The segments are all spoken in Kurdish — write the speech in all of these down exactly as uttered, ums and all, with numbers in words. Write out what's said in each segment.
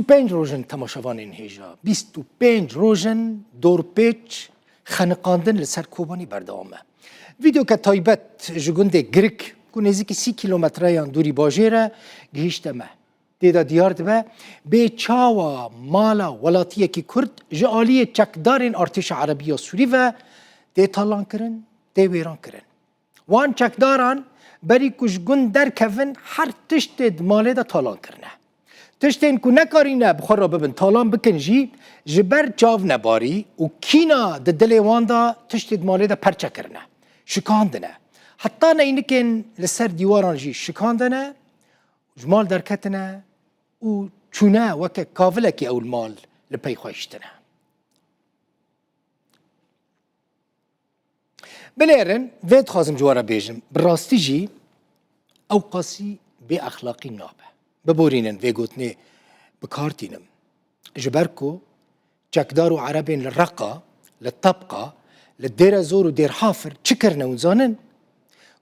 Pênc roj in temaşevanên hêja. Bîst û pênc roj in dorpêç, xeniqandin li ser Kobanî berdewam e. Vîdeoke taybet ji gundê Girik, ku nêzîkî sî kîlometreyan dûrî bajêr e, gihîşte me. Tê de diyar dibe, bê çawa mala welatiyekî Kurd ji aliyê çekdarên artêşa Erebî ya Sûrî ve tê talankirin, tê wêrankirin. Wan çekdaran berî ku ji gund derkevin, her tiştê di malê de talan kirine. Tiştên ku nekarîne bi xwe re bibin talan bikin jî, ji ber çav nebarî û kîna di dilê wan de tiştê di malê de perçe kirine, şikandine. Heta neynikên li ser dîwaran jî şikandine, ji mal derketine û çûne weke kavilekê ew li mal li pey xwe hiştine. Binêrin, vê dixwazim ji we re bêjim, bi rastî jî ew qasî bêexlaqî nabe. Biborînin vê gotinê bi kar tînim. Ji ber ku çekdar û erebên li Reqa, li Tebqa, li Dêrezor û Dêrhafir çi kirine hûn zanin?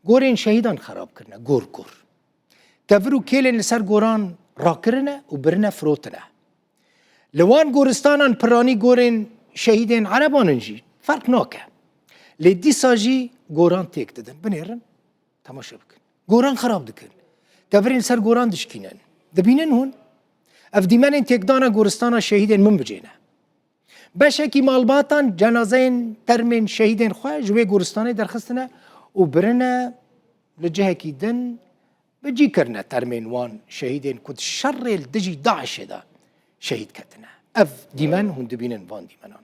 Gorên şehîdan xerab kirine, gor gor. Kevir û kêlên li ser goran rakirine û birine firotine. Li wan goristanan piranî gorên şehîdên ereban in jî, ferq nake. Lê dîsa jî goran têk didin. Binêrin, temaşe bikin. Goran xerab dikin. Kevirên ser goran dişkînin. Dibînin hûn? Ev dîmenên têkdana goristana şehîdên Minbicê ne. Beşekî malbatan cenazeyên termên şehîdên xwe ji wê goristanê derxistine û birine li cihekî din bi cî kirine termên wan şehîdên ku di şerê li dijî DAIŞê de şehîd ketine. Ev dîmen hûn dibînin van dîmenan.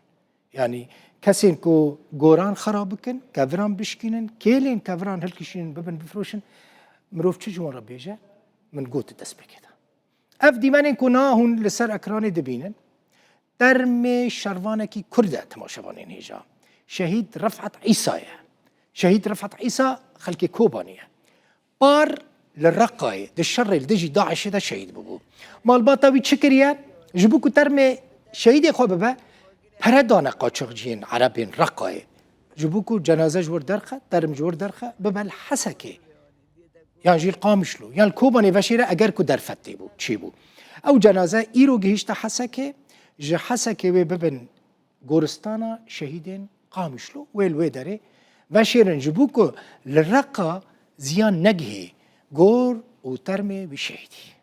Yanî kesên ku goran xera bikin, keviran bişkînin, kêlên keviran hilkişînin, bibin bifiroşin, mirov çi ji wan re bêje? Min got di destpêkê de. Ev dîmenên ku niha hûn li ser ekranê dibînin, termê şervanekî Kurd e, temaşevanên hêja. Şehîd Refet Îsa ye. Şehîd Refet Îsa xelkê Kobanî ye. Par li Reqayê di şerê li dijî DAIŞê de şehîd bûbû. Malbata wî çi kiriye? Ji bo ku termê şehîdê xwe bibe, pere dane qaçaxciyên erebên Reqayê. Ji bo ku cenaze ji wir derxe, term ji wir derxe, bibe li Hesekê. Yan jî li Qamişlo, yan li Kobanê veşêre eger ku derfet tê bû, çêbû. Ew cenaze îro gihîşte Hesekê, ji Hesekê wê bibin goristana şehîdên Qamişlo, wê li wê derê veşêrin ji bo ku li Reqa ziyan negihê gor û termê wî şehîdî.